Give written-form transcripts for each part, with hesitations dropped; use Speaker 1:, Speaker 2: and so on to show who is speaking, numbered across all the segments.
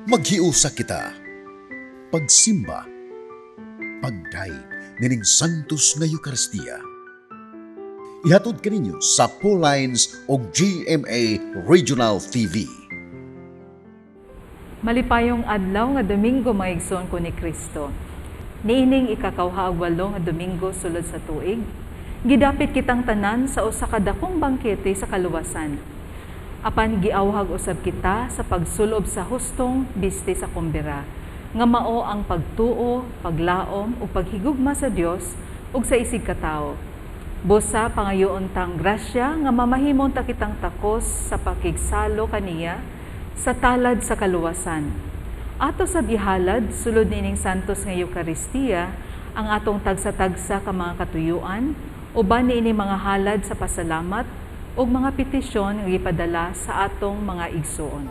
Speaker 1: Maghiusa kita. Pagsimba. Pagdayeg nining Santos nga Eukaristiya. Ihatod kaninyo sa Lines o GMA Regional TV.
Speaker 2: Malipayong adlaw nga Domingo, mga igsoon ko ni Kristo. Niining ikakauha og 8 nga Domingo sulod sa tuig, gidapit kitang tanan sa usa ka dakong bangkete sa kaluwasan. Apan giawhag usab kita sa pagsulob sa hustong bisti sa kumbira, nga mao ang pagtuo, paglaom ug paghigugma sa Dios ug sa isig katawo. Busa pangayoon tang grasya nga mamahimong ta kitang takos sa pakigsalo kaniya sa talad sa kaluwasan. Ato sa ihalad sulod nining Santos nga Eukaristiya ang atong tagsa-tagsa ka mga katuyuan uban niini mga halad sa pasalamat ug mga petisyon nga gipadala sa atong mga igsoon.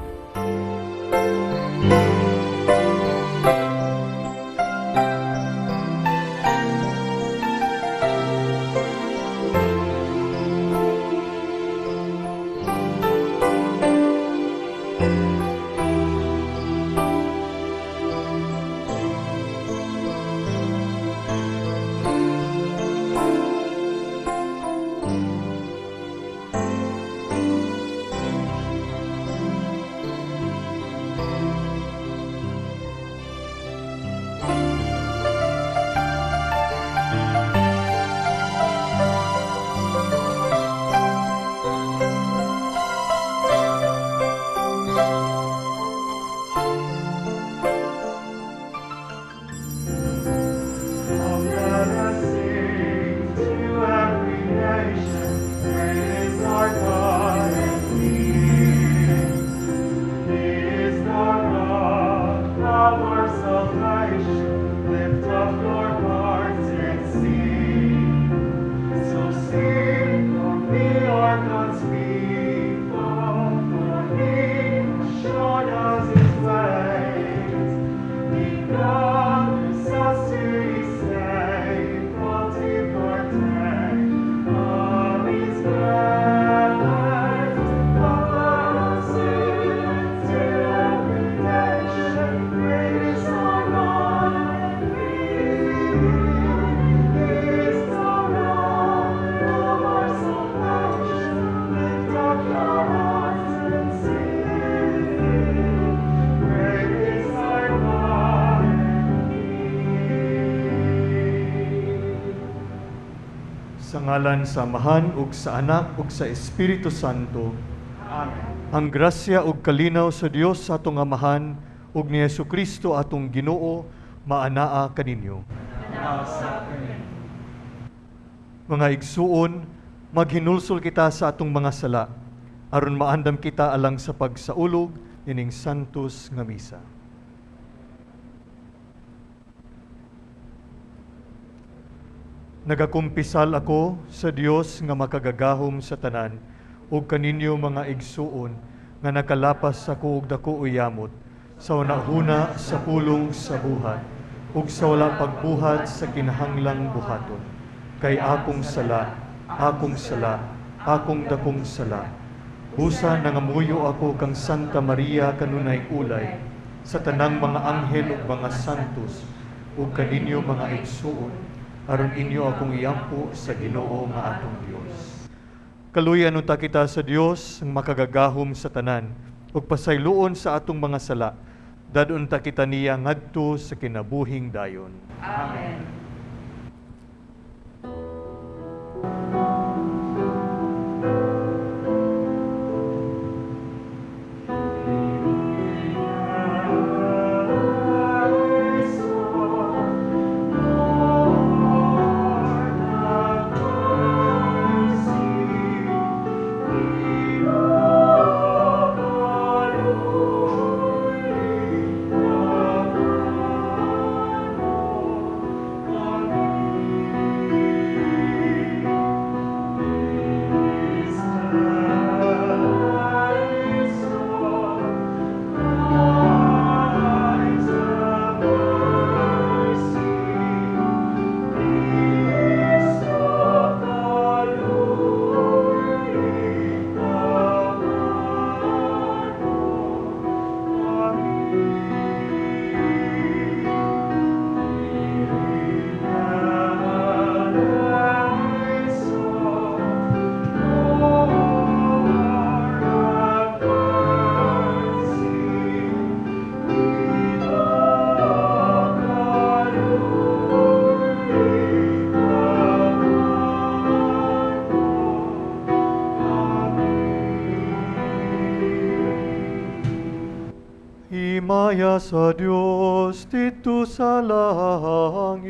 Speaker 3: Come, let us sing to every nation, great is our God and King. He is the rock of our salvation. Lift up your hearts and sing. So sing, for we are God's people, for He has shown us His ways. He gathers us to His table to partake of His grace. Come, let us sing to every nation, great is our God and King. He is the rock of our salvation. Lift up your hearts and sing. Great is our God and King.
Speaker 4: Sa ngalan sa Amahan ug sa Anak ug sa Espiritu Santo.
Speaker 3: Amen.
Speaker 4: Ang grasya ug kalinaw sa Dios sa atong Amahan ug ni Hesukristo atong Ginoo maanaa kaninyo. Mga igsuon, maghinulsol kita sa atong mga sala aron maandam kita alang sa pagsaulog nining Santos nga Misa. Nagakumpisal ako sa Dios nga makagagahom sa tanan ug kaninyo, mga igsuon, nga nakalapas ako og dako uyamot sa hunahuna, sa pulong, sa buhat ug sa wala pagbuhat sa kinahanglang buhaton, kay akong sala, akong sala, akong dakong sala. Busa nangamuyo ako kang Santa Maria kanunay ulay, sa tanang mga anghel ug mga santos, ug kaninyo, mga igsuon, aron inyo akong iampo sa Ginoo nga atong Dios. Kaluyan unta kita sa Dios ang makagagahom sa tanan ug pasayloon sa atong mga sala. Dad-on ta kita niya ngadto sa kinabuhing dayon.
Speaker 2: Amen.
Speaker 4: Himaya sa Dios didto sa langit.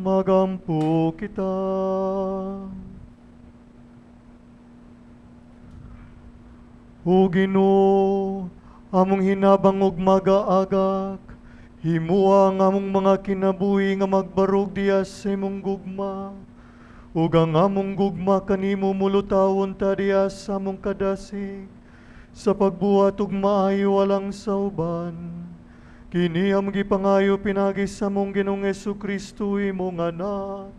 Speaker 4: Magampo kita. O Ginoo, among hinabang ug magaagak, himua ang among mga kinabuhi nga magbarog diya sa imong gugma, ug ang among gugma kanimo mulutawon ta diya sa among kadasig, sa pagbuhat ug maayo alang sa uban. Kini among gipangayo pinagi sa among Ginoong Hesukristo imong anak,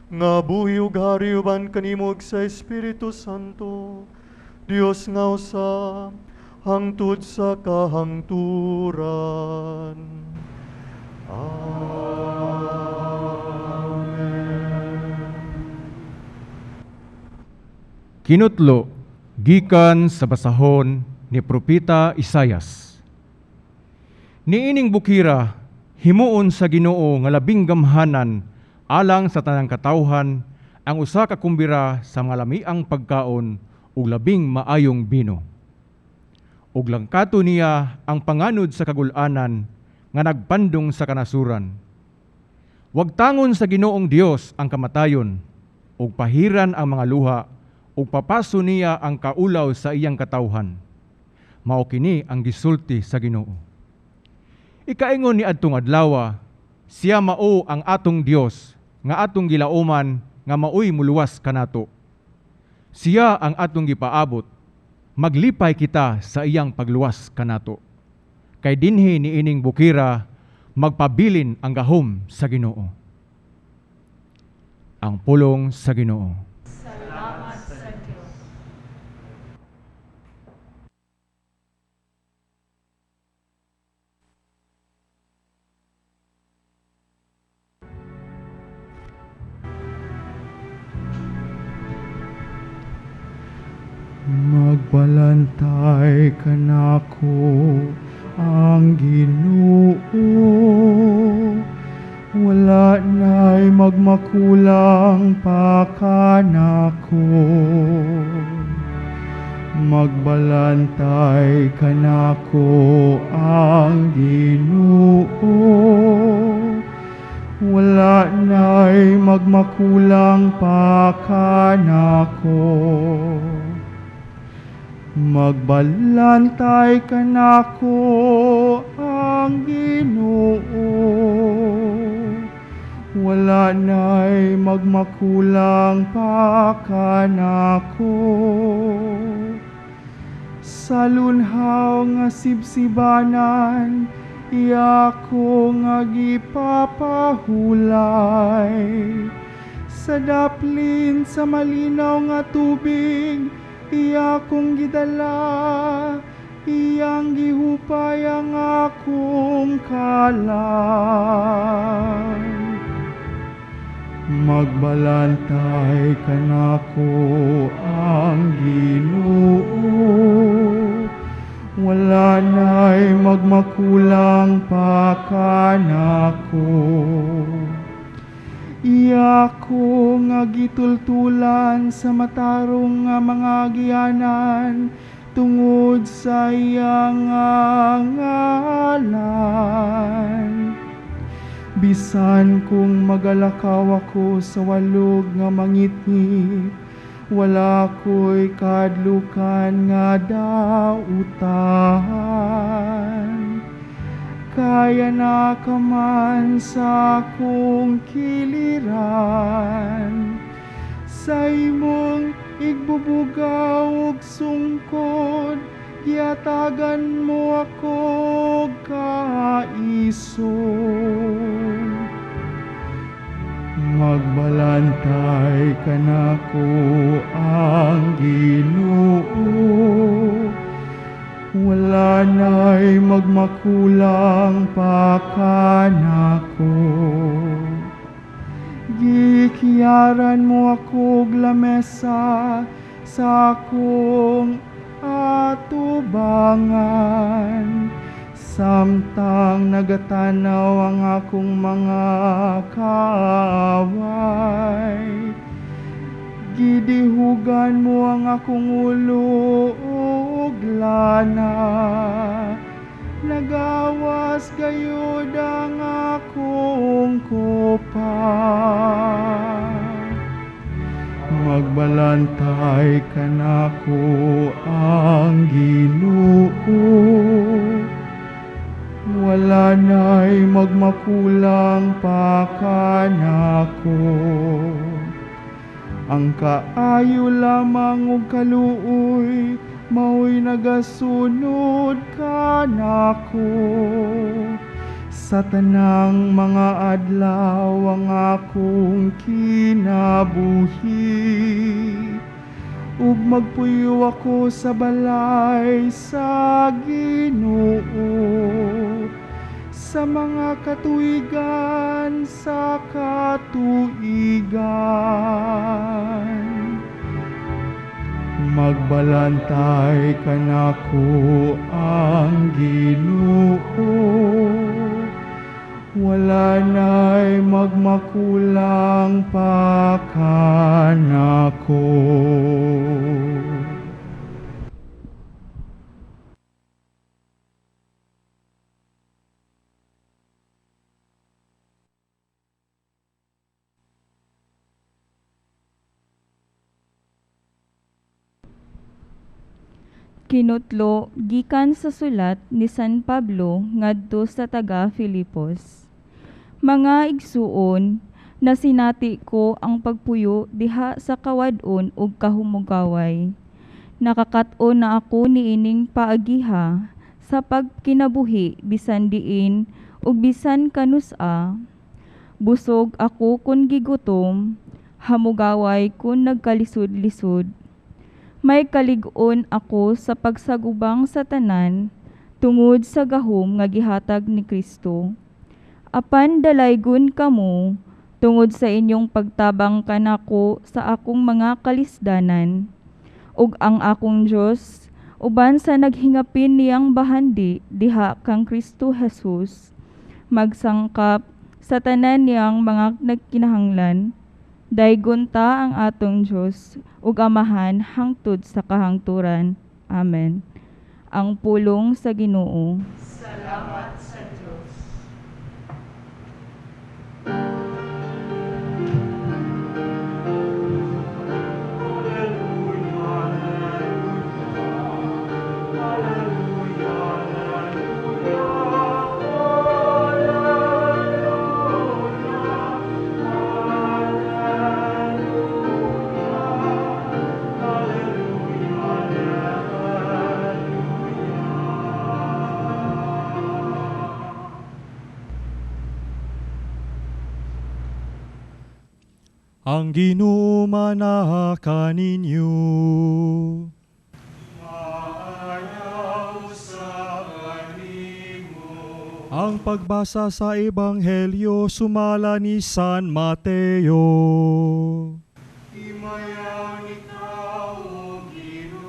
Speaker 4: nga buhi ug hari uban kanimo ug sa Espiritu Santo, Dios nga usa, hangtod sa kahangturan. Amen.
Speaker 5: Kinutlo gikan sa basahon ni Propeta Isayas. Niining bukira himuon sa Ginoo nga labing gamhanan alang sa tanang katawhan ang usa ka kumbira sa mga lamiang pagkaon ug labing maayong bino. Ug langkato niya ang panganod sa kagul-anan nga nagpandong sa kanasuran. Wagtangon sa Ginoong Dios ang kamatayon ug pahiran ang mga luha ug papaso niya ang kaulaw sa iyang katawhan. Mao kini ang gisulti sa Ginoo. Ikaingon ni adtong adlawa, siya mao ang atong Dios nga atong gilauman nga maoy muluwas kanato. Siya ang atong gipaabot, maglipay kita sa iyang pagluwas kanato. Kay dinhi niining bukira, Magpabilin ang gahom sa Ginoo. Ang pulong sa Ginoo.
Speaker 2: Salamat sa Dios.
Speaker 3: Magbalantay kanako ang Ginoo, wala na'y magmakulang pa kanako. Magbalantay kanako ang Ginoo, wala na'y magmakulang pa kanako. Magbalantay kanako ang Ginoo, wala na'y magmakulang pa kanako. Sa lunhaw nga sibsibanan, iya ko nga gipapahulay. Sa daplin sa malinaw nga tubig, iya kong gidala, iyang gihupay ang akong kalan. Magbalantay kanako ang Ginoo, wala na'y magmakulang pa kanako. Iya ko nga gitultulan sa matarong nga mga giyanan, tungod sa iyang ngalan. Bisan kung magalakaw ako sa walog nga mangitngit, wala ko'y kadlukan nga dautan. Kaya na ka man sa akong kiliran, sa imong igbubugaw ug sungkod, giatagan mo ako og kaisog. Magbalantay kanako ang Ginoo, wala na'y magmakulang pa kanako. Gikiyaran mo ako og lamesa sa akong atubangan, samtang nagatanaw ang akong mga kaaway. Gidihugan mo ang akong ulo ug lana, nagawas gayud ang akong kopa. Magbalantay kanako ang Ginoo, wala na'y magmakulang pa kanako. Ang kaayo lamang ug kaluoy mao'y nagasunod kanako. Sa tanang mga adlaw ang akong kinabuhi, ug magpuyo ako sa balay sa Ginoo sa mga katuigan sa katuigan. Magbalantay kanako ang Ginoo, wala na'y magmakulang pa kanako.
Speaker 6: Kinutlo gikan sa sulat ni San Pablo ngadto sa taga Filipos. Mga igsuon, nasinati ko ang pagpuyo diha sa kawad-on ug kahumugaway. Nakakat-on na ako niining paagiha sa pagkinabuhi bisan diin ug bisan kanus-a. Busog ako kun gigutom, hamugaway kun nagkalisod-lisod. May kalig-on ako sa pagsagubang sa tanan tungod sa gahom nga gihatag ni Kristo. Apan dalaygon kamo tungod sa inyong pagtabang kanako sa akong mga kalisdanan. Ug ang akong Dios uban sa naghingapin niyang bahandi diha kang Kristo Jesus, magsangkap sa tanan niyang mga nagkinahanglan. Daygon ta ang atong Dios ug Amahan hangtod sa kahangturan. Amen. Ang pulong sa Ginoo.
Speaker 3: Salamat sa Dios.
Speaker 4: Ang Ginoo manaha kaninyo. Ang pagbasa sa Ebanghelyo sumala ni San Mateo.
Speaker 3: Himayaon ikaw, O Ginoo.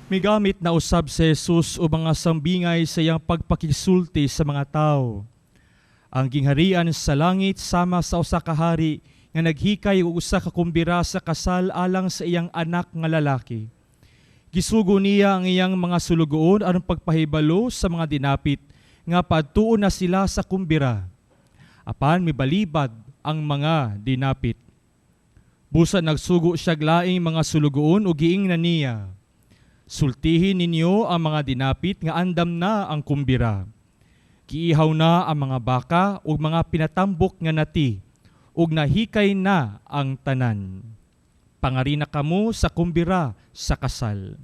Speaker 7: Migamit na usab si Jesus o mga sambingay sa iyang pagpakisulti sa mga tao. Ang gingharian sa langit sama sa usa ka hari nga naghikay og usa ka kumbira sa kasal alang sa iyang anak nga lalaki. Gisugo niya ang iyang mga sulugoon aron pagpahibalo sa mga dinapit nga padtuon na sila sa kumbira. Apan mibalibad ang mga dinapit. Busa nagsugo siya laing mga sulugoon ug giingnan niya, "Sultihin ninyo ang mga dinapit nga andam na ang kumbira. Giihaw na ang mga baka ug mga pinatambok nga nati, ug nahikay na ang tanan. Pangarina kamo sa kumbira sa kasal."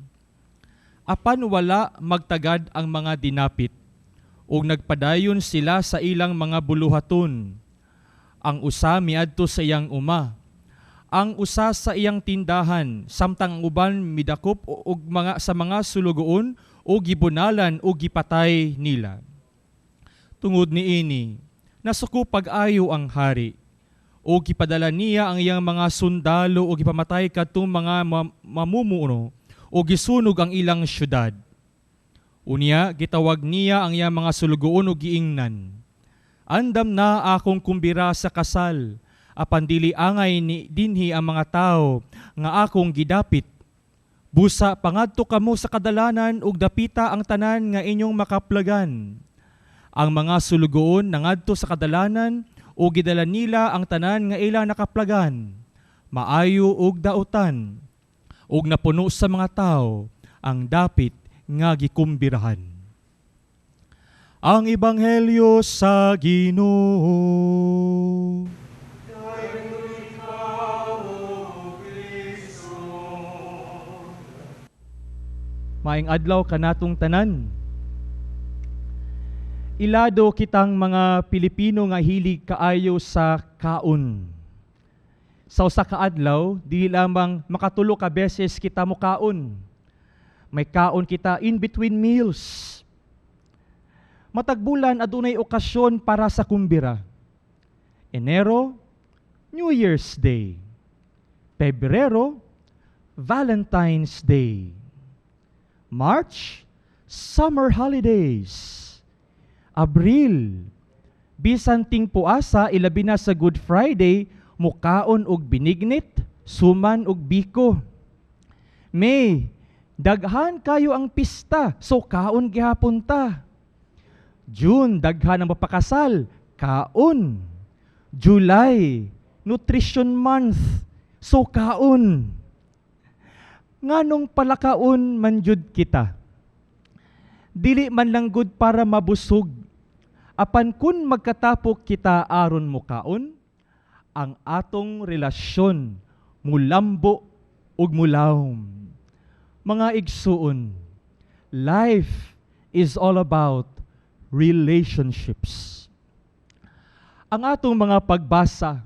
Speaker 7: Apan wala magtagad ang mga dinapit, ug nagpadayon sila sa ilang mga buluhaton. Ang usa miadto sa iyang uma, ang usa sa iyang tindahan, samtang ang uban midakop og mga sa mga sulugoon o gibunalan o gipatay nila. Tungod niini, nasuko pag-ayo ang hari, o gipadala niya ang iyang mga sundalo o gipamatay kadtong mga mamumuno o gisunog ang ilang syudad. Unya, gitawag niya ang iyang mga sulugoon o giingnan, "Andam na akong kumbira sa kasal, apan dili angay ni dinhi ang mga tao nga akong gidapit. Busa pangadto kamo sa kadalanan ug dapita ang tanan nga inyong makaplagan." Ang mga sulugoon nangadto sa kadalanan o gidala nila ang tanan nga ilang nakaplagan, maayo ug dautan, ug napuno sa mga tao ang dapit nga gikumbirahan. Ang Ebanghelyo sa Ginoo. Maayong adlaw kanatong tanan. Ilado kitang mga Pilipino nga hilig kaayo sa kaon. Sa usa ka adlaw, di lamang makatulo ka beses kita mokaon. May kaon kita in between meals. Matag bulan adunay okasyon para sa kumbira. Enero, New Year's Day. Pebrero, Valentine's Day. March, Summer Holidays. Abril, bisan tingpuasa ilabi na sa Good Friday, mukaon og binignit, suman og biko. May, daghan kayo ang pista, so kaon gihapon ta. June, daghan ang mapakasal, kaon. July, Nutrition Month, so kaon. Nganong palakaon man jud kita? Dili man lang gud para mabusog. Apan kun magkatapok kita aron mukaon, ang atong relasyon mulambo ug mulawom. Mga igsuon, life is all about relationships. Ang atong mga pagbasa,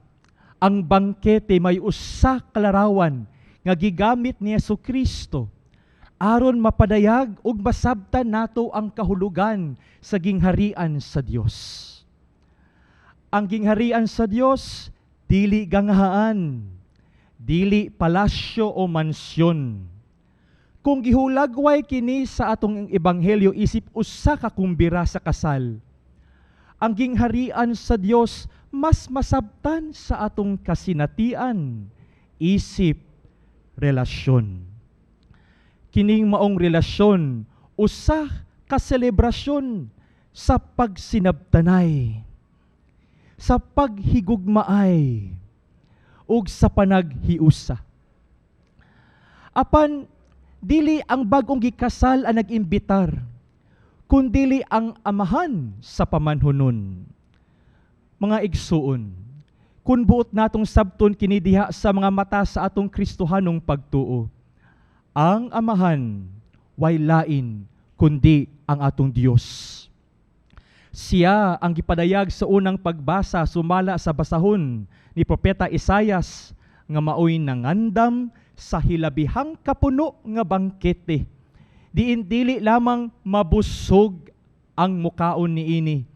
Speaker 7: ang bangkete may usa ka larawan nga gigamit ni Hesus Kristo aron mapadayag ug masabtan nato ang kahulugan sa gingharian sa Dios. Ang gingharian sa Dios dili ganghaan, dili palasyo o mansyon. Kung gihulagway kini sa atong ebanghelyo isip usa ka kumbira sa kasal, ang gingharian sa Dios mas masabtan sa atong kasinatian isip relasyon. Kining maong relasyon usa ka selebrasyon sa pagsinabtanay, sa paghigugmaay, ug sa panaghiusa. Apan dili ang bag-ong gikasal ang nag-imbitar, kundili ang amahan sa pamanhunon. Mga igsuon, kun buot natong sabton kini diha sa mga mata sa atong Kristohanong pagtuo, ang amahan way lain kundi ang atong Dios. Siya ang gipadayag sa unang pagbasa sumala sa basahon ni Propeta Isayas nga maoy nangandam sa hilabihang kapuno nga bangkete. Diin dili lamang mabusog ang mukaon niini,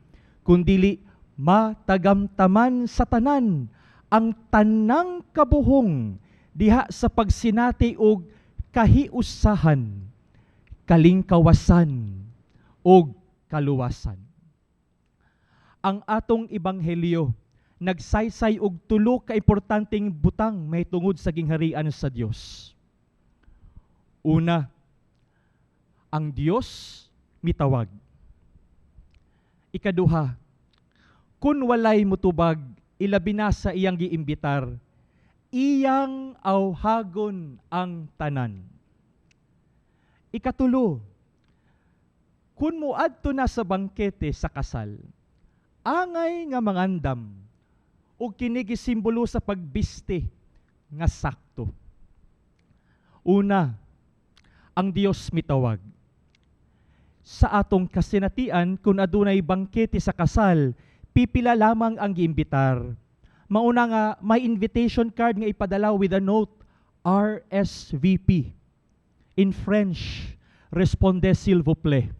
Speaker 7: kundili matagamtaman sa tanan ang tanang kabuhong diha sa pagsinati og kahiusahan, kalingkawasan ug kaluwasan. Ang atong ebanghelyo nagsaysay og tulo ka importanteng butang mahitungod sa gingharian sa Dios. Una, ang Dios mitawag. Ikaduha, kun walay mutubag, ilabi na sa iyang giimbitar, iyang awhagon ang tanan. Ikatulo, kun moadto na sa bangkete sa kasal, angay nga mangandam, ug kini gisimbolo sa pagbiste nga sakto. Una, ang Dios mitawag. Sa atong kasinatian, kung adunay bangkete sa kasal, pipila lamang ang giimbitar. Mauna nga may invitation card nga ipadala with a note, RSVP. In French, répondez s'il vous plaît.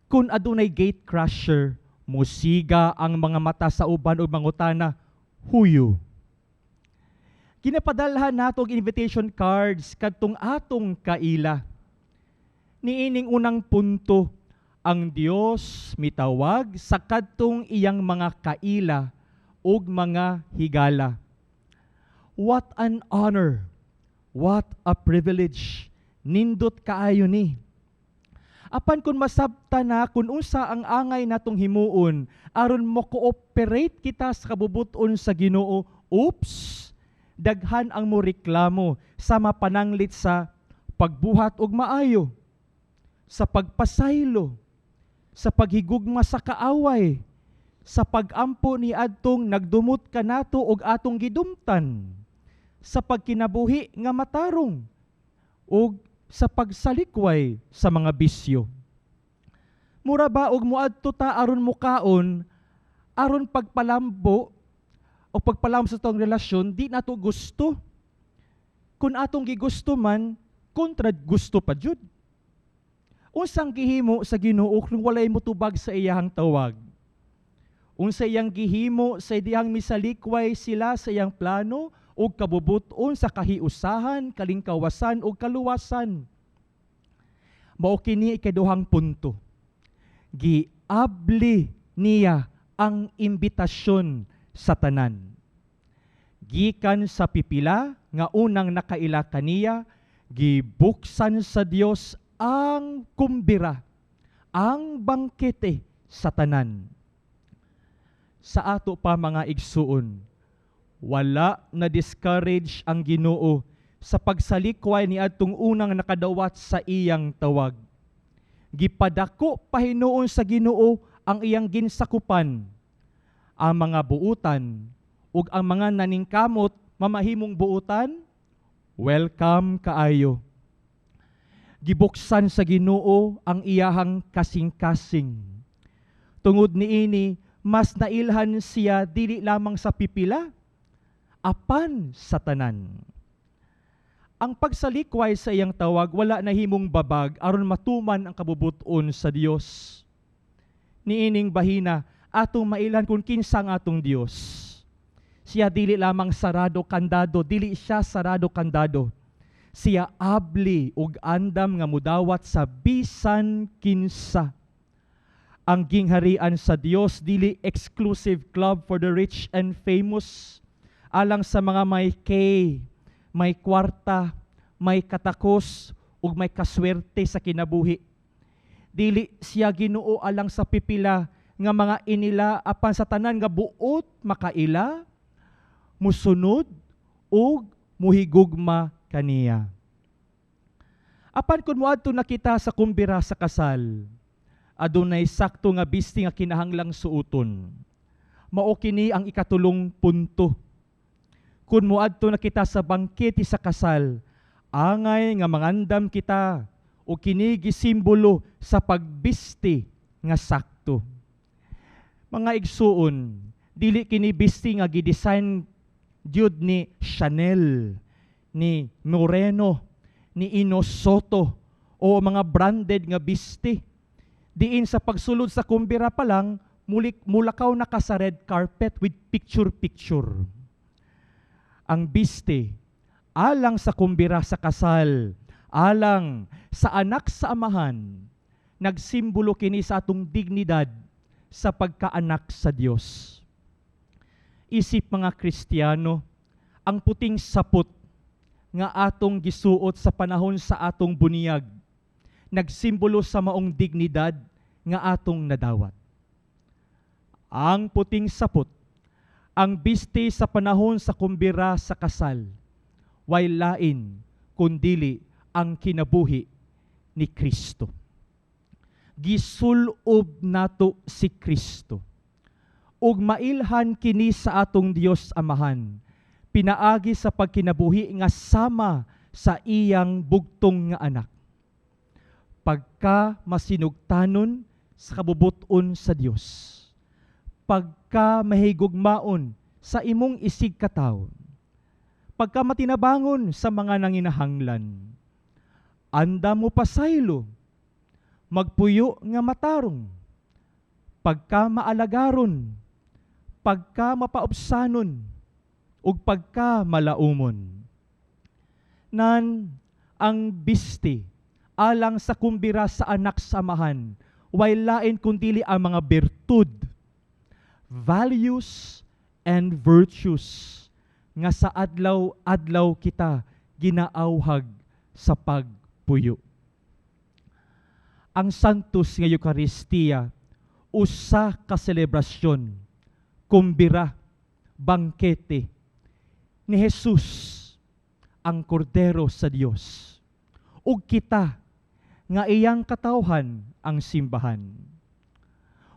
Speaker 7: Kung adunay gate crasher, musiga ang mga mata sa uban ug mangutana, huyo. Ginapadalhan nato og invitation cards kadtong atong kaila. Niining unang punto, ang Dios mitawag sa kadtong iyang mga kaila ug mga higala. What an honor! What a privilege! Nindot kaayo ni. Apan kung masabta na kung unsa ang angay natong himuon aron mo cooperate kita sa kabubuton sa Ginoo, oops, daghan ang mo reklamo sa mapananglit sa pagbuhat og maayo, sa pagpasaylo, sa paghigugma sa kaaway, sa pagampo ni adtong nagdumot kanato og atong gidumtan, sa pagkinabuhi nga matarong, ug sa pagsalikway sa mga bisyo. Mura ba og moadto ta aron mukaon, aron pagpalambo o pagpalambo sa atong relasyon, di nato gusto. Kung atong gigusto man, kontra gusto pa jud. Unsang gihimo sa Ginoo kung walay motubag sa iyahang tawag? Unsa iyang gihimo sa dihang misalikway sila sa iyang plano ug kabubuton sa kahiusahan, kalingkawasan ug kaluwasan? Mao kini ikaduhang punto. Giabli niya ang imbitasyon sa tanan. Gikan sa pipila nga unang nakaila kaniya, gibuksan sa Dios ang kumbira, ang bangkete sa tanan. Sa ato pa, mga igsuon, wala na discourage ang Ginoo sa pagsalikway ni adtong unang nakadawat sa iyang tawag. Gipadako pahinuon sa Ginoo ang iyang ginsakupan, ang mga buutan ug ang mga naningkamot mamahimong buutan, welcome kaayo. Gibuksan sa Ginoo ang iyahang kasing-kasing. Tungod niini, mas nailhan siya dili lamang sa pipila, apan sa tanan. Ang pagsalikway sa iyang tawag wala nahimong babag aron matuman ang kabubuton sa Dios. Niining bahina, atong mailhan kung kinsa ang atong Dios. Siya dili lamang sarado kandado, dili siya sarado kandado. Siya abli ug andam nga mudawat sa bisan kinsa. Ang gingharian sa Dios dili exclusive club for the rich and famous, alang sa mga may K, may kwarta, may katakos ug may kaswerte sa kinabuhi. Dili siya Ginoo alang sa pipila nga mga inila, apan sa tanan nga buot makaila, musunod ug muhigugma kaniya. Apan kung moadto na kita sa kumbira sa kasal, adunay sakto nga bisti nga kinahanglang suoton. Mao kini ang ikatulong punto. Kung moadto na kita sa bangkete sa kasal, angay nga mangandam kita o kini gisimbolo sa pagbisti nga sakto. Mga igsuon, dili kini bisti nga gidesign jud ni Chanel, ni Moreno, ni Inno Sotto o mga branded nga bisti. Diin sa pagsulod sa kumbira pa lang, mulakaw na ka sa red carpet with picture-picture. Ang biste, alang sa kumbira sa kasal, alang sa anak sa amahan, nagsimbolo kini sa atong dignidad sa pagkaanak sa Dios. Isip mga Kristiyano, ang puting sapot nga atong gisuot sa panahon sa atong buniyag, nagsimbolo sa maong dignidad nga atong nadawat. Ang puting sapot, ang biste sa panahon sa kumbira sa kasal, way lain kundili ang kinabuhi ni Kristo. Gisulob nato si Kristo. Ug mailhan kini sa atong Dios Amahan, pinaagi sa pagkinabuhi nga sama sa iyang bugtong nga anak. Pagka masinugtanon sa kabubuton sa Dios, pagka mahigugmaon sa imong isig katawo, pagka matinabangon sa mga nanginahanglan, anda mo pasaylo, magpuyo nga matarong, pagka maalagaron, pagka mapaubsanon, ug pagka malaumon. Nan ang bisti alang sa kumbira sa anak samahan, way lain kundili ang mga bertud, values and virtues nga sa adlaw-adlaw kita ginaawhag sa pagpuyo. Ang Santos nga Eukaristiya usa ka selebrasyon, kumbira, bangkete ni Jesus ang Kordero sa Dios. Ug kita nga iyang katawhan ang simbahan.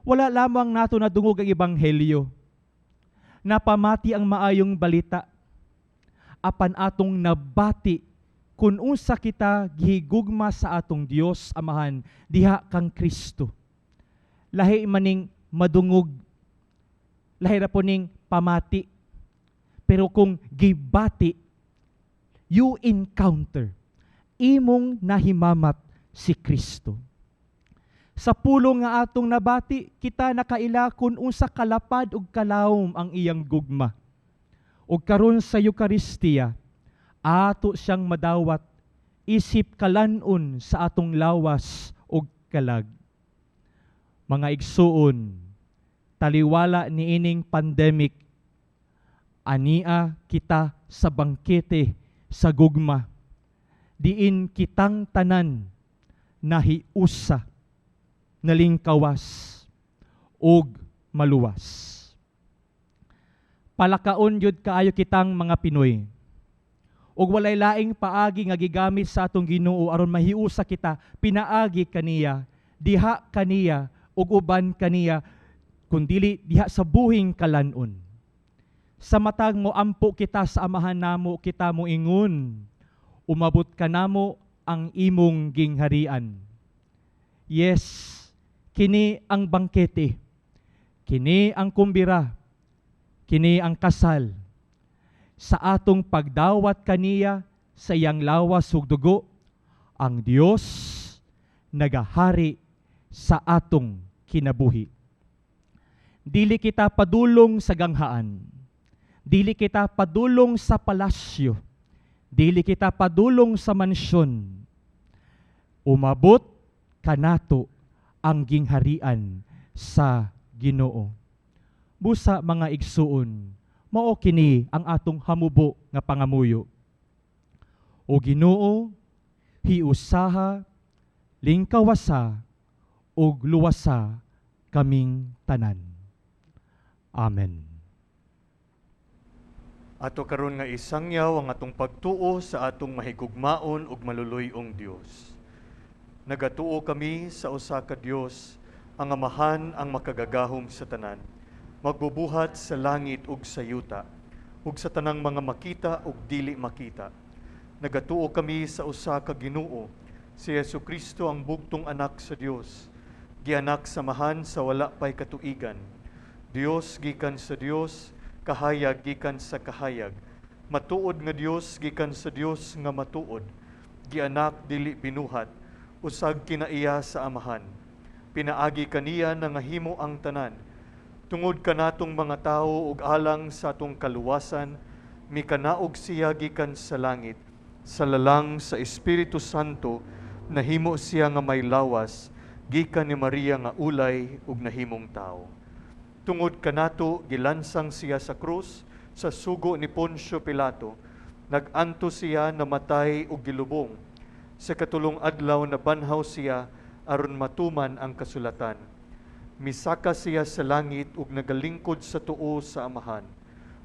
Speaker 7: Wala lamang nato nadungog ang ebanghelyo, napamati ang maayong balita, apan atong nabati kung unsa kita gihigugma sa atong Dios Amahan diha kang Kristo. Lahi maning madungog, lahi ra po ning pamati, pero kung gibati, you encounter, imong nahimamat si Kristo. Sa pulong nga atong nabati, kita nakaila kun unsa kalapad ug kalawom ang iyang gugma. Ug karon sa Eukaristiya, ato siyang madawat isip kalan-on sa atong lawas ug kalag. Mga igsuon, taliwala niining pandemic, ania kita sa bangkete sa gugma. Diin kitang tanan nahiusa, nalingkawas ug maluwas. Palakaon yun kaayo kitang mga Pinoy. Ug walay laing paagi nga gigamit sa atong Ginoo aron mahiusa kita, pinaagi kaniya, diha kaniya ug uban kaniya, kundili diha sa buhing kalan-on. Sa matag mo ampo kita sa amahan namo, kita mo ingon, umabot ka namo ang imong gingharian. Yes, kini ang bangkete, kini ang kumbira, kini ang kasal. Sa atong pagdawat kaniya sa iyang lawas ug dugo, ang Dios nagahari sa atong kinabuhi. Dili kita padulong sa ganghaan. Dili kita padulong sa palasyo. Dili kita padulong sa mansyon. Umabot kanato ang gingharian sa Ginoo. Busa mga igsuon, mao kini ang atong hamubo nga pangamuyo. O Ginoo, hiusaha, lingkawasa, ug luwasa kaming tanan. Amen.
Speaker 4: Ato karon nga isangyaw ang atong pagtuo sa atong mahigugmaon ug maluluy-ong Dios. Nagatuo kami sa usa ka Dios, ang Amahan ang makagagahom sa tanan, magbubuhat sa langit ug sa yuta, ug sa tanang mga makita ug dili makita. Nagatuo kami sa usa ka Ginoo, si Jesu Kristo ang bugtong anak sa Dios, gianak sa Amahan sa wala pay katuigan. Dios gikan sa Dios, kahayag gikan sa kahayag. Matuod nga Dios gikan sa Dios nga matuod. Gianak dili binuhat, usag kinaiya sa Amahan. Pinaagi kaniya nangahimo ang tanan. Tungod kanatong mga tawo ug alang sa atong kaluwasan, mikanaog siya gikan sa langit. Sa lalang sa Espiritu Santo, nahimo siya nga may lawas, gikan ni Maria nga ulay ug nahimong tawo. Tungod kanato gilansang siya sa krus sa sugo ni Poncio Pilato. Nag-anto siya, namatay ug gilubong. Sa katulong adlaw nabanhaw siya aron matuman ang kasulatan. Misaka siya sa langit ug nagalingkod sa tuo sa Amahan.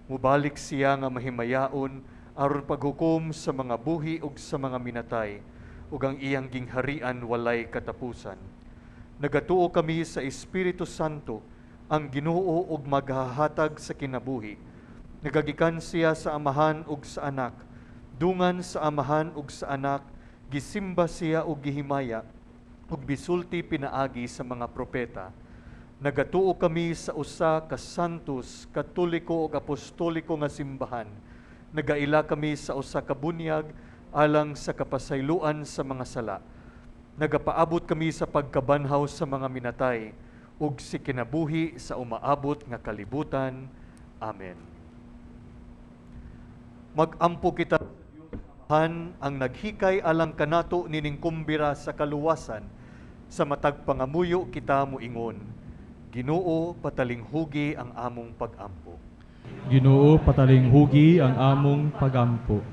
Speaker 4: Mubalik siya nga mahimayaon aron paghukom sa mga buhi ug sa mga minatay, ug ang iyang gingharian walay katapusan. Nagatuo kami sa Espiritu Santo, ang Ginoo ug maghahatag sa kinabuhi. Nagagikan siya sa Amahan ug sa Anak. Dungan sa Amahan ug sa Anak, gisimba siya ug gihimaya, ug bisulti pinaagi sa mga propeta. Nagatuo kami sa usa ka santos, katoliko ug apostoliko nga simbahan. Nagaila kami sa usa ka bunyag alang sa kapasayloan sa mga sala. Nagapaabot kami sa pagkabanhaw sa mga minatay ug si kinabuhi sa umaabot nga kalibutan. Amen. Magampo kita sa Dios Amahan ang naghikay alang kanato nining kumbira sa kaluwasan. Sa matag pangamuyo kita moingon, Ginoo, patalinghugi ang among pagampo.
Speaker 7: Ginoo, patalinghugi ang among pagampo.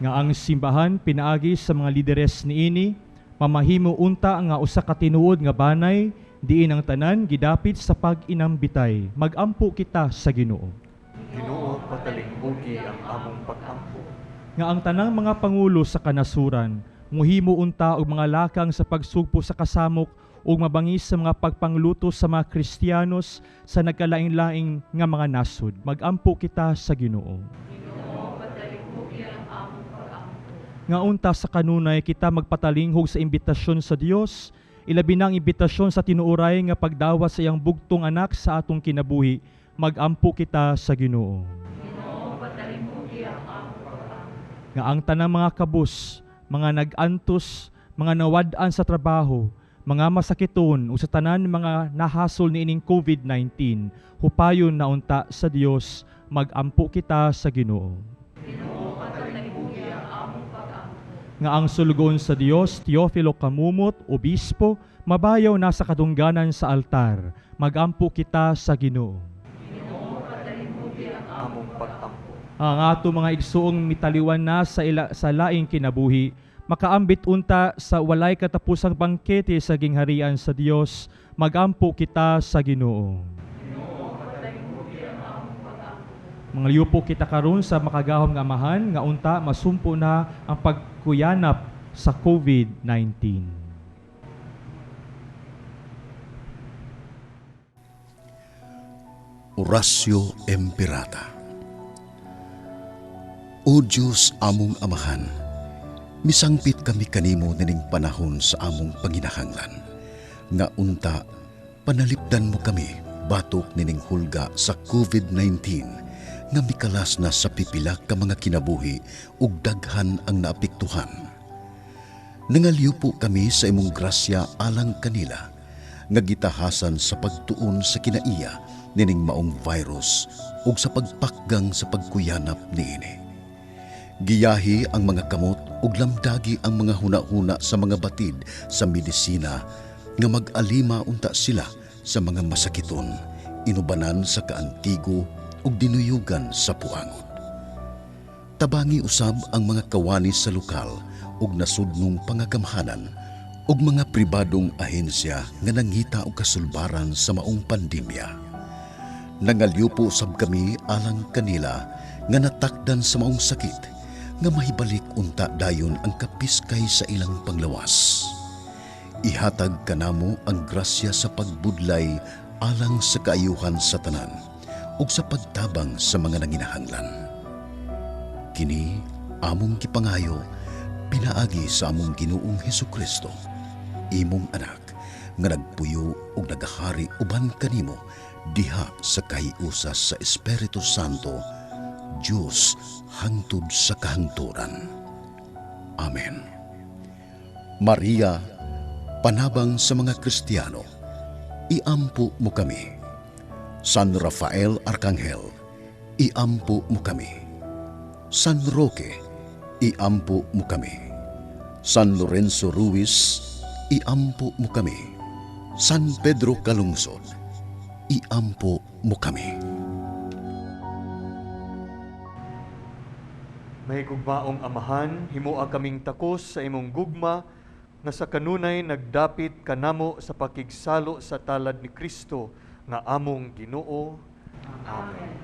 Speaker 7: Nga ang simbahan pinaagi sa mga lideres niini, mamahimo unta nga usa ka tinuod nga banay, diin ang tanan gidapit sa pag-inambitay. Magampo kita sa Ginoo.
Speaker 4: Ginoo, patalinghugi ang among pagampo.
Speaker 7: Nga ang tanang mga pangulo sa kanasuran muhimo unta og mga lakang sa pagsugpo sa kasamok ug mabangis sa mga pagpangluto sa mga Kristiyanos sa nagkalain-laing nga mga nasod. Magampo kita sa Ginoo. Nga unta sa kanunay kita magpatalinghog sa imbitasyon sa Dios, ilabi na ang imbitasyon sa tinuoray nga pagdawat sa iyang bugtong anak sa atong kinabuhi. Magampo kita sa Ginoo. Nga ang tanang mga kabus, mga nag-antos, mga nawad-an sa trabaho, mga masakiton o sa tanan mga nahasol niining COVID-19, hupayon na unta sa Dios. Magampo kita sa Ginoo. Nga ang sulugoon sa Dios, Teofilo Camumot, Obispo, mabayaw na sa kadungganan sa altar. Magampo kita sa Ginoo.
Speaker 4: Among pagampo.
Speaker 7: Ang ato mga igsuong mitaliwan na sa laing kinabuhi, makaambit unta sa walay katapusang bangkete sa gingharian sa Dios. Magampo kita sa Ginoo. Mangliupo kita karon sa makagahom nga Amahan nga unta masumpo na ang pagkuyanap sa COVID-19.
Speaker 1: Oratio Imperata. O Diyos among Amahan, Misangpit kami kanimo nining panahon sa among panginahanglan, nga unta panalipdan mo kami batok nining hulga sa COVID-19 nga mikalas na sa pipila ka mga kinabuhi ug daghan ang naapektuhan. Nangalyupo kami sa imong grasya alang kanila nga gitahasan sa pagtuon sa kinaiya nining maong virus ug sa pagpakgang sa pagkuyanap niini. Giyahi ang mga kamot ug lamdagi ang mga huna-huna sa mga batid sa medisina nga mag-alima unta sila sa mga masakiton, inubanan sa kaantigo ug dinuyugan sa puangon. Tabangi usab ang mga kawani sa lokal ug nasudnong pangagamhanan ug mga pribadong ahensya nga nangita og kasulbaran sa maong pandemya. Nangalyupo usab kami alang kanila nga natakdan sa maong sakit nga mahibalik unta dayon ang kapiskay sa ilang panglawas. Ihatag kanamo ang grasya sa pagbudlay alang sa kaayuhan sa tanan ug sa pagtabang sa mga nanginahanglan. Kini among gipangayo pinaagi sa among Ginoong Hesukristo, imong anak nga nagpuyo ug nagahari uban kanimo diha sa kahiusa sa Espiritu Santo, Dios hangtod sa kahangturan. Amen. Maria, panabang sa mga Kristiyano, iampo mo kami. San Rafael Arkanghel, iampo mo kami. San Roque, iampo mo kami. San Lorenzo Ruiz, iampo mo kami. San Pedro Calungsod, iampo mo kami.
Speaker 4: Mahigugmaong Amahan, himoa kaming takos sa imong gugma nga sa kanunay nagdapit kanamo sa pakigsalo sa talad ni Kristo nga among Ginoo. Amen.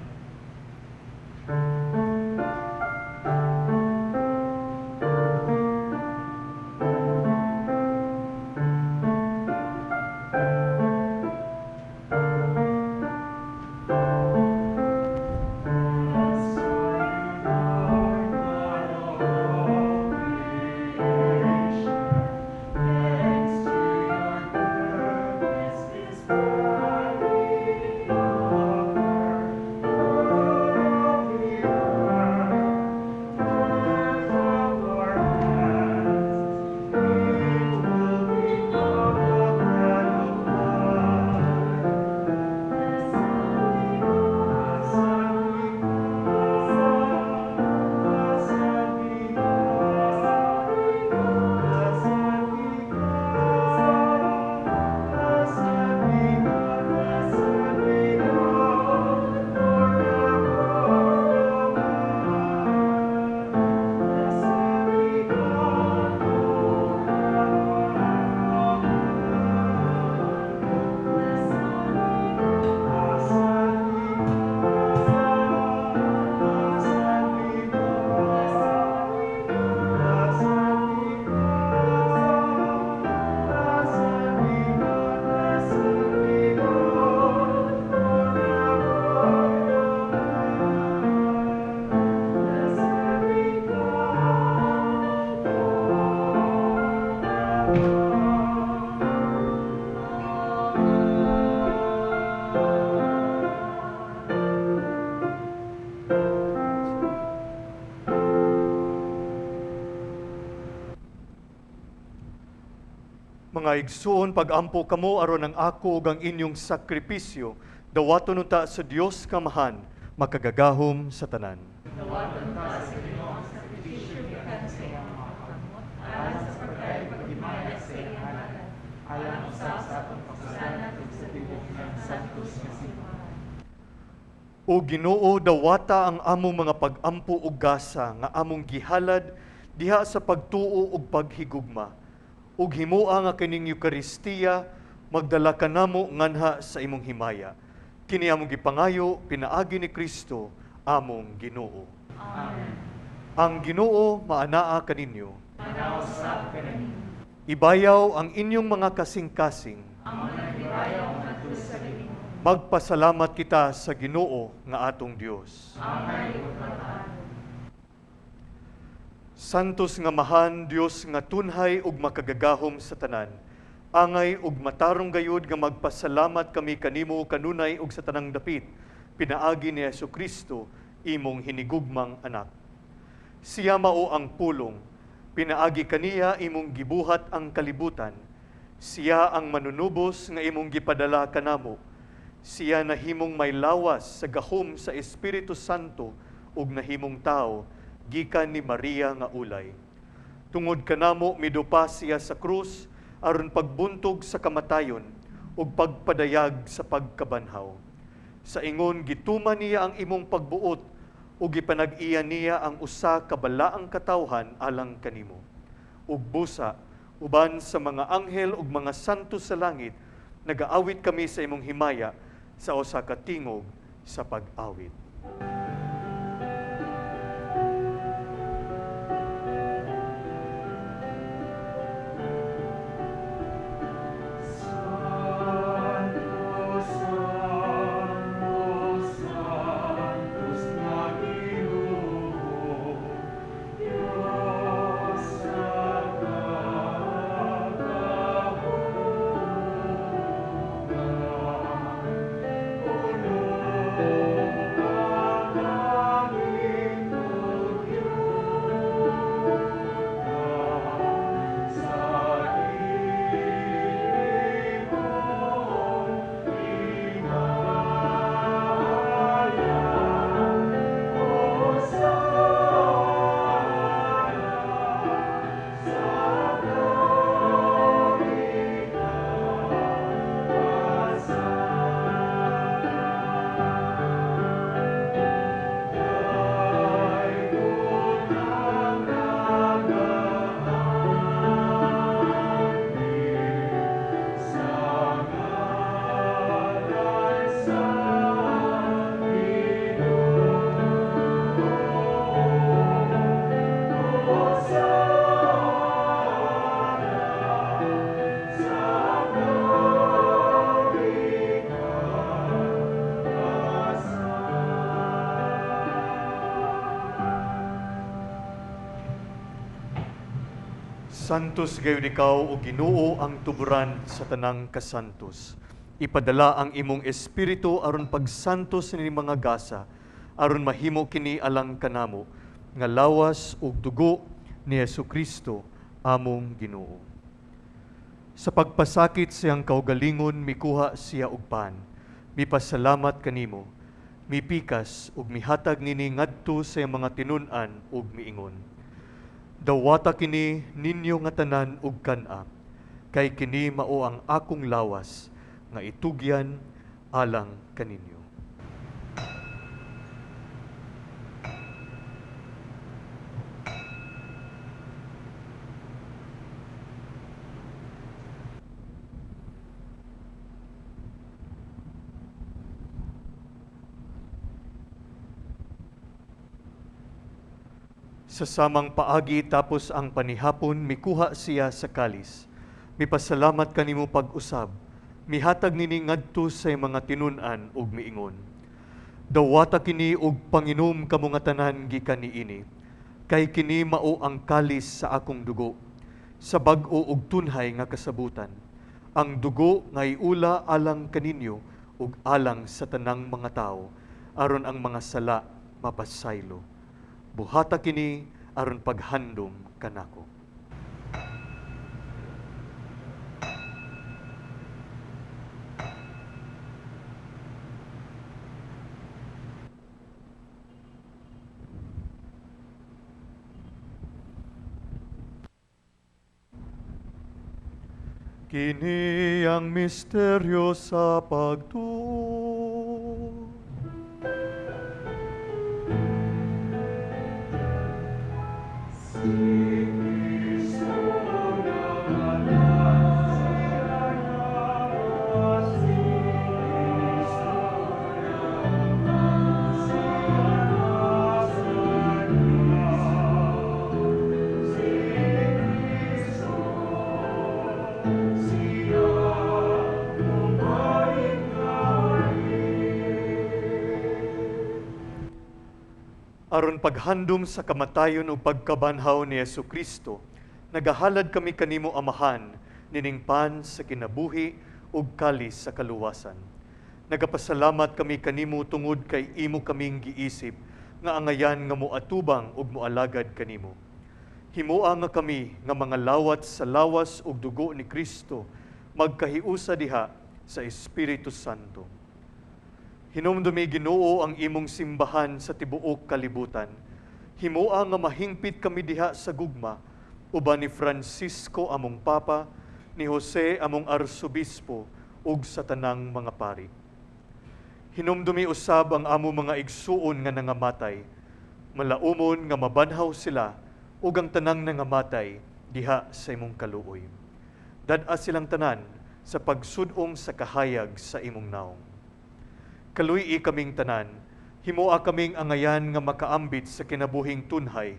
Speaker 4: Mga igsuon, pag-ampo kamo aron ang ako ug ang inyong sakripisyo, dawaton unta sa Dios Kamahan, makagagahom sa tanan.
Speaker 2: Dawaton ta sa Ginoo ang sakripisyo gikan sa iyang mga kamot, alang sa pagpagimaya sa iyang ngalan, alang usab sa atong pagsanat ug sa tibuok niyang santos nga simbahan.
Speaker 4: O Ginoo, dawata ang among mga pag-ampo ug gasa nga among gihalad diha sa pagtuo ug paghigugma. Ug himoa nga kining Eukaristiya magdala kanamo nganha sa imong himaya. Kini among gipangayo pinaagi ni Kristo among Ginoo.
Speaker 2: Amen.
Speaker 4: Ang Ginoo maanaa kaninyo.
Speaker 2: Manausab kaninyo.
Speaker 4: Ibayaw ang inyong mga kasing-kasing.
Speaker 2: Among ibayaw ngadto sa Ginoo.
Speaker 4: Magpasalamat kita sa Ginoo nga atong Dios.
Speaker 2: Amen.
Speaker 4: Santos nga Amahan, Dios nga tunhay ug makagagahom sa tanan. Angay ug matarong gayud nga magpasalamat kami kanimo kanunay ug sa tanang dapit, pinaagi ni Hesukristo, imong hinigugmang anak. Siya mao ang pulong, pinaagi kaniya imong gibuhat ang kalibutan. Siya ang manunubos nga imong gipadala kanamo. Siya nahimong may lawas sa gahom sa Espiritu Santo ug nahimong tao gikan ni Maria nga ulay. Tungod kanamo midupa siya sa krus aron pagbuntog sa kamatayon ug pagpadayag sa pagkabanhaw. Sa ingon gituman niya ang imong pagbuot ug gipanag-iya niya ang usa ka balaang katawhan alang kanimo. Ug busa uban sa mga anghel ug mga santo sa langit, nagaawit kami sa imong himaya sa usa ka tingog sa pag-awit. Santos gayud ikaw o Ginoo ang tuburan sa tanang kasantos. Ipadala ang imong espiritu aron pagsantos ni mga gasa, aron mahimo kini alang kanamo nga lawas ug dugo ni Hesukristo among Ginoo. Sa pagpasakit siyang kaugalingon mikuha siya og pan, mipasalamat kanimo, mipikas ug mihatag nini ngadto sa iyang mga tinun-an ug miingon. Dawata kini ninyo nga tanan ug kan-a, kay kini mao ang akong lawas nga itugyan alang kaninyo. Sa samang paagi tapos ang panihapon, mikuha siya sa kalis. Mipasalamat kanimo pag-usab, mihatag nini ngadto sa mga tinun-an ug miingon. Dawata kini og panginom kamo nga tanan gikan niini, kay kini mao ang kalis sa akong dugo, sa bag-o ug tunhay nga kasabutan. Ang dugo nga iula alang kaninyo ug alang sa tanang mga tawo, aron ang mga sala mapasaylo. Buhata kini aron paghandom kanako. Kini ang misteryo sa pagtuo.
Speaker 3: Siya,
Speaker 4: Aron paghandom sa kamatayon ug pagkabanhaw ni Hesukristo, nagahalad kami kanimo, Amahan, nining pan sa kinabuhi ug kalis sa kaluwasan. Nagapasalamat kami kanimo tungod kay imo kaming giisip nga angayan nga moatubang ug moalagad kanimo. Himoa nga kami nga mga lawat sa lawas ug dugo ni Kristo magkahiusa diha sa Espiritu Santo. Hinumdumi, Ginoo, ang imong simbahan sa tibuok kalibutan. Himoa nga mahingpit kami diha sa gugma uban ni Francisco among Papa, ni Jose among Arsobispo ug sa tanang mga pari. Hinumdumi usab ang amo mga igsuon nga nangamatay. Malaumon nga mabanhaw sila ug ang tanang nangamatay diha sa imong kaluoy. Dad-a silang tanan sa pagsud-ong sa kahayag sa imong naong. Kaluy-i kaming tanan, himoa kaming angayan nga makaambit sa kinabuhing tunhay,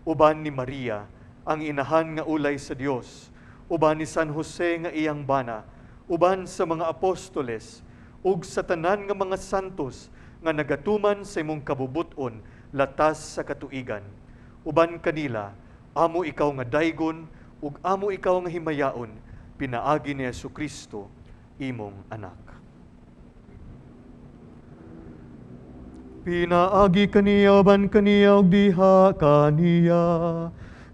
Speaker 4: uban ni Maria, ang inahan nga ulay sa Dios, uban ni San Jose nga iyang bana, uban sa mga apostoles, ug sa tanan nga mga santos nga nagatuman sa imong kabubut-on latas sa katuigan. Uban kanila, amo ikaw nga daygon, ug amo ikaw nga himayaon, pinaagi ni Hesukristo, imong anak. Pinaagi kaniya, uban kaniya, ug diha kaniya,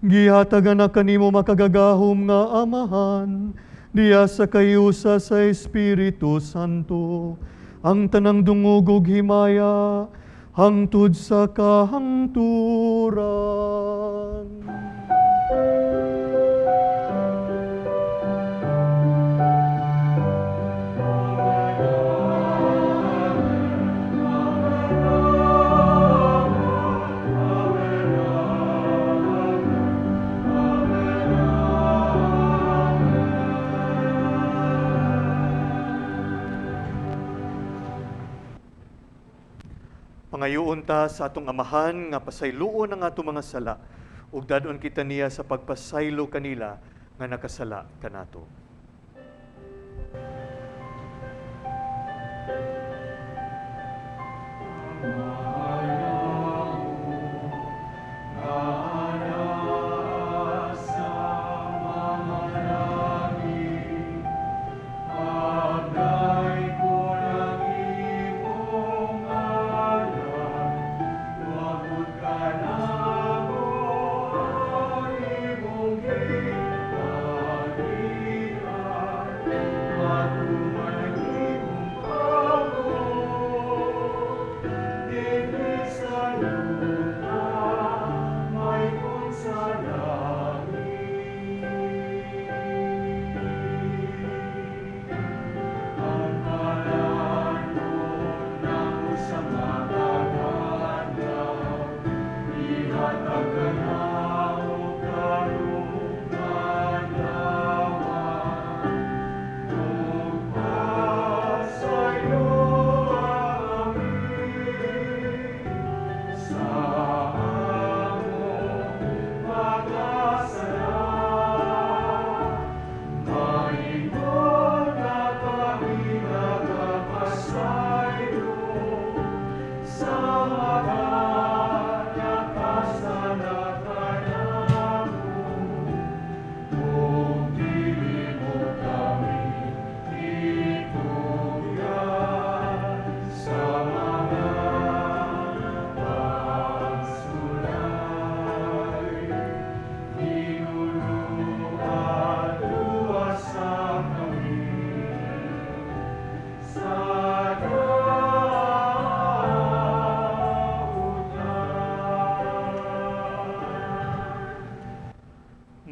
Speaker 4: gihatagan na kanimo makagagahom nga Amahan, diha sa kayusa sa Espiritu Santo, ang tanang dungog ug himaya, hangtod sa kahangturan. Pangayoon ta sa atong Amahan nga pasayloon ang atong mga sala ug dad-on kita niya sa pagpasaylo kanila nga nakasala kanato.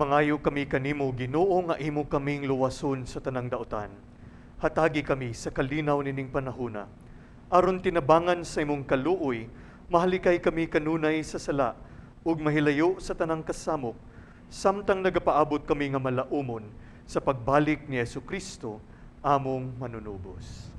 Speaker 4: Mangayo kami kanimo, Ginoo, nga imo kaming luwason sa tanang dautan. Hatagi kami sa kalinaw nining panahona. Aron tinabangan sa imong kaluoy, mahalikay kami kanunay sa sala ug mahilayo sa tanang kasamok, samtang nagapaabot kami nga malaumon sa pagbalik ni Hesukristo, among manunubos.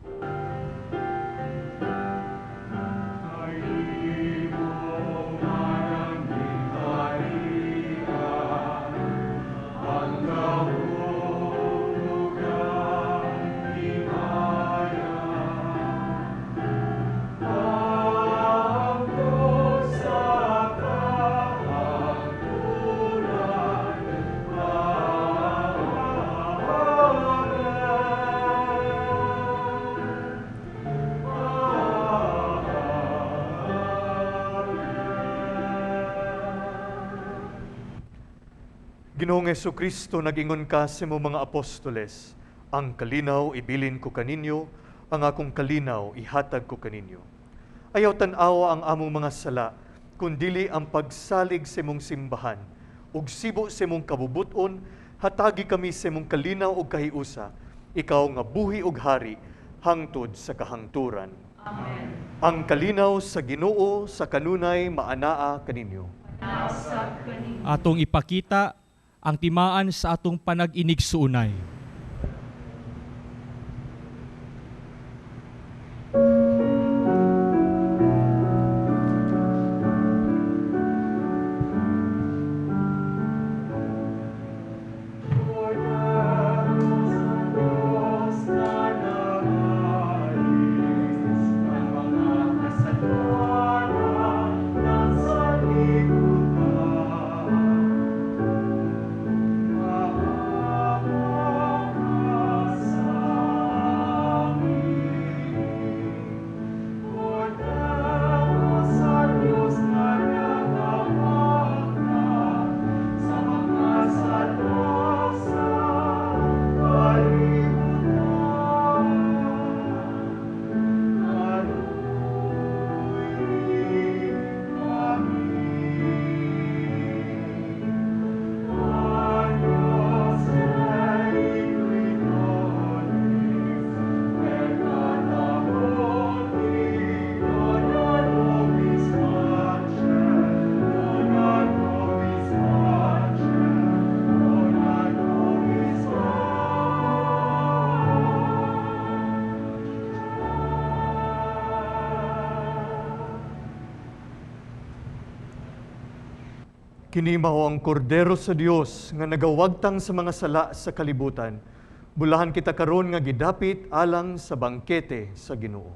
Speaker 4: Ginoong Hesukristo, nag-ingon ka sa imong mga apostoles, ang kalinaw ibilin ko kaninyo, ang akong kalinaw ihatag ko kaninyo. Ayaw tan-awa ang among mga sala, kundili ang pagsalig sa imong simbahan. Ug sibo sa imong kabubuton, hatagi kami sa imong kalinaw ug kahiusa, ikaw nga buhi ug hari, hangtod sa kahangturan. Amen. Ang kalinaw sa Ginoo sa kanunay maanaa kaninyo.
Speaker 7: Atong ipakita ang timaan sa atong panag-inigsuunay.
Speaker 4: Kini mao ang kordero sa Dios nga nagawagtang sa mga sala sa kalibutan. Bulahan kita karon nga gidapit alang sa bangkete sa Ginoo.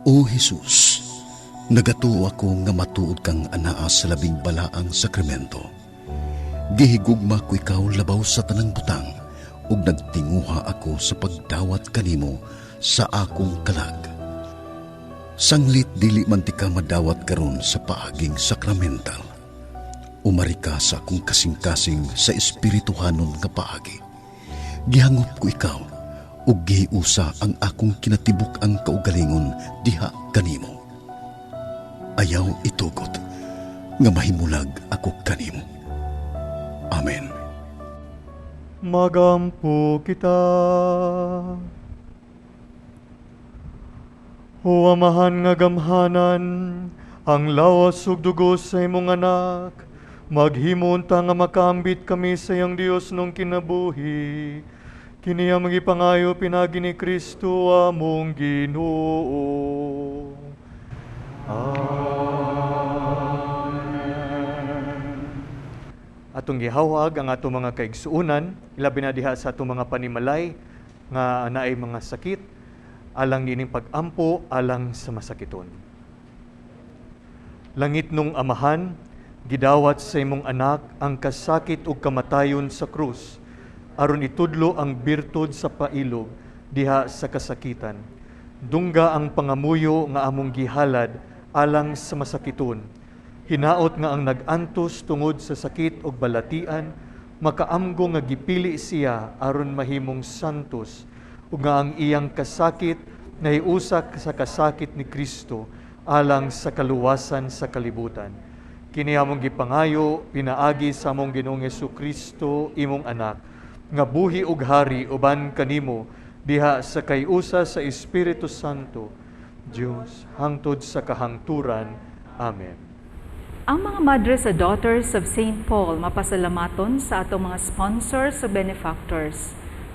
Speaker 1: O Jesus, nagatuo ako nga matuod kang anaa sa labing balaang sakramento. Gihigugma ko ikaw labaw sa tanang butang ug nagtinguha ako sa pagdawat kanimo sa akong kalag. Sanglit dili man ti ka madawat karon sa paaging sakramental. Umari ka sa akong kasing-kasing sa espirituhanon nga paagi. Gihangop ko ikaw ug gihiusa ang akong kinatibuk ang kaugalingon diha kanimo. Ayaw itugot nga mahimulag ako kanimo. Amen.
Speaker 4: Magampo kita. O Amahan nga gamhanan, ang lawas ug dugo sa imong anak, maghimon ta nga makaambit kami sa iyang Dios nung kinabuhi. Kini ang magipangayo pinagi ni Kristo among Ginoo. Amen. Atong gihawag ang atong mga kaigsuonan, ilabi na diha sa atong mga panimalay nga naay mga sakit, alang niining pag-ampo, alang sa masakiton. Langit nung Amahan, gidawat sa imong anak ang kasakit ug kamatayon sa krus, aron itudlo ang birtud sa pailob diha sa kasakitan. Dungga ang pangamuyo nga among gihalad alang sa masakiton. Hinaot nga ang nag-antos tungod sa sakit ug balatian, makaamgo nga gipili siya aron mahimong santos, ug nga ang iyang kasakit nahiusak sa kasakit ni Kristo alang sa kaluwasan sa kalibutan. Kini among gipangayo pinaagi sa among Ginoong Hesukristo, imong anak, nga buhi ug hari uban kanimo diha sa kayusa sa Espiritu Santo, Dios, hangtod sa kahangturan. Amen.
Speaker 2: Ang mga madre sa Daughters of St. Paul mapasalamaton sa atong mga sponsors o benefactors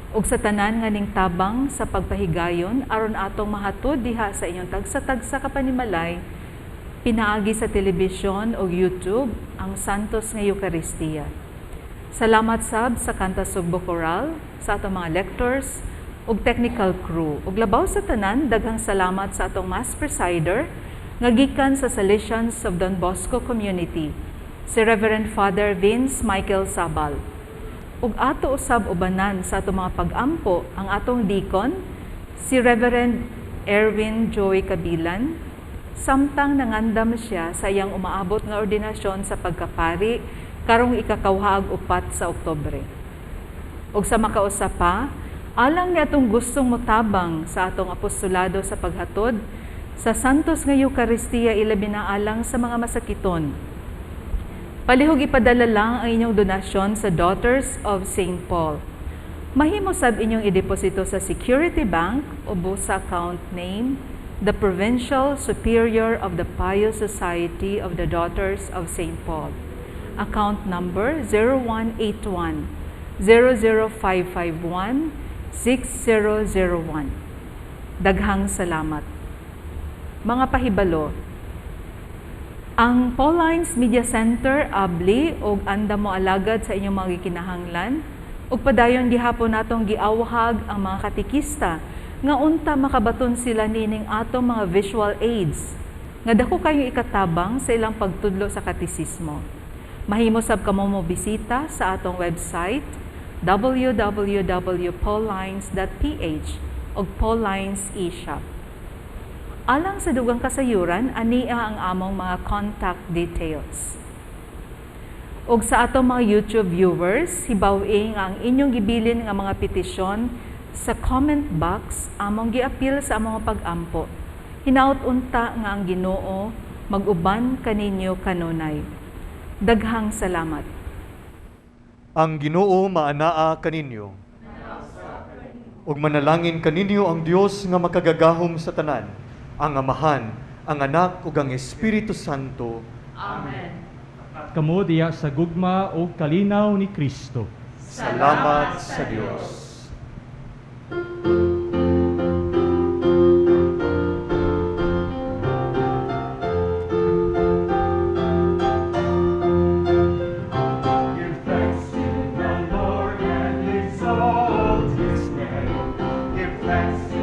Speaker 2: ug sa tanan nga ning tabang sa pagpahigayon aron atong mahatod diha sa inyong tagsa-tagsa ka panimalay Pinaagi sa telebisyon o YouTube ang Santos nga Eukaristiya. Salamat sab sa Kanta Sugbo Choral, sa atong mga lectors ug technical crew. Ug labaw sa tanan, daghang salamat sa atong Mass Presider nga gikan sa Salesians of Don Bosco Community, si Reverend Father Vince Michael Sabal. Ug ato usab ubanan sa atong mga pag-ampo ang atong deacon, si Reverend Erwin Joy Kabilan, samtang nangandam siya sa iyang umaabot nga ordinasyon sa pagkapari karong 24 sa Oktubre. Ug sa makausa pa, alang ni atong gustong motabang sa atong apostolado sa paghatod sa Santos nga Eukaristiya, ilabi na alang sa mga masakiton, palihog ipadala lang ang inyong donasyon sa Daughters of St. Paul. Mahimo sab inyong ideposito sa Security Bank o sa account name, the Provincial Superior of the Pious Society of the Daughters of St. Paul. Account number 0181 00551 6001. Daghang salamat. Mga pahibalo, ang Paulines Media Center abli og andam mo alagad sa inyong mga gikinahanglan, ug padayon gihapon natong giawhag ang mga katikista nga unta makabaton sila nining atong mga visual aids nga dako kayong ikatabang sa ilang pagtudlo sa katisismo. Mahimo sab kamo mo bisita sa atong website www.paulines.ph ug Paulines eShop. Alang sa dugang kasayuran, ania ang among mga contact details. Ug sa atong mga YouTube viewers, hibaw-i nga ang inyong gibilin nga mga petisyon sa comment box among giapil sa among pag-ampo. Hinaut unta nga ang Ginoo mag-uban kaninyo kanunay. Daghang salamat.
Speaker 4: Ang Ginoo maanaa kaninyo. Ug manalangin kaninyo ang Dios nga makagagahom sa tanan, ang Amahan, ang Anak ug ang Espiritu Santo.
Speaker 7: Kamo diya sa gugma ug kalinaw ni Kristo.
Speaker 4: Salamat sa Dios.
Speaker 3: Give thanks to the Lord and exalt his name. Give thanks.